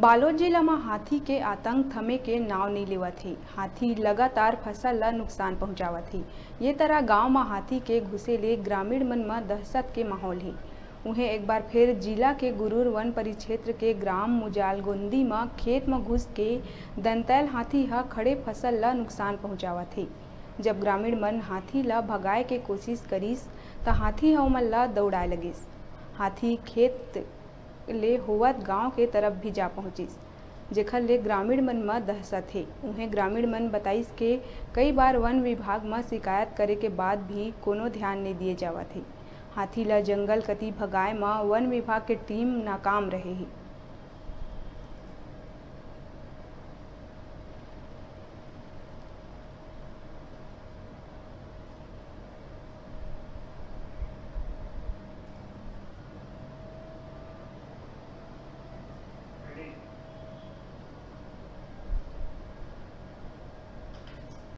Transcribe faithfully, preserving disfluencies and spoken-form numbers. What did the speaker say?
बालोद जिला म हाथी के आतंक थमे के नाव नइ लेवत हे। हाथी लगातार फसल ल नुकसान पहुंचावत हे। ये तरह गांव म हाथी के घुसे ले ग्रामीण मन म दहशत के माहौल हे। उहें, एक बार फिर जिला के गुरूर वन परिक्षेत्र के ग्राम मुजालगोंदी म खेत म घुस के दंतैल हाथी ह खड़े फसल ल नुकसान पहुंचावत हे। जब ग्रामीण मन हाथी ल भगाए के कोशिश करिस, त हाथी ह ओमन ल दौड़ाए लगिस। हाथी खेत ले होवत गांव के तरफ भी जा पहुंचिस, जेखर ले ग्रामीण मन म दहशत हे। उहें, ग्रामीण मन बताइस के कई बार वन विभाग म शिकायत करे के बाद भी कोनो ध्यान नइ दिए जावत हे। हाथी ल जंगल कति भगाए म वन विभाग के टीम नाकाम रहे हे।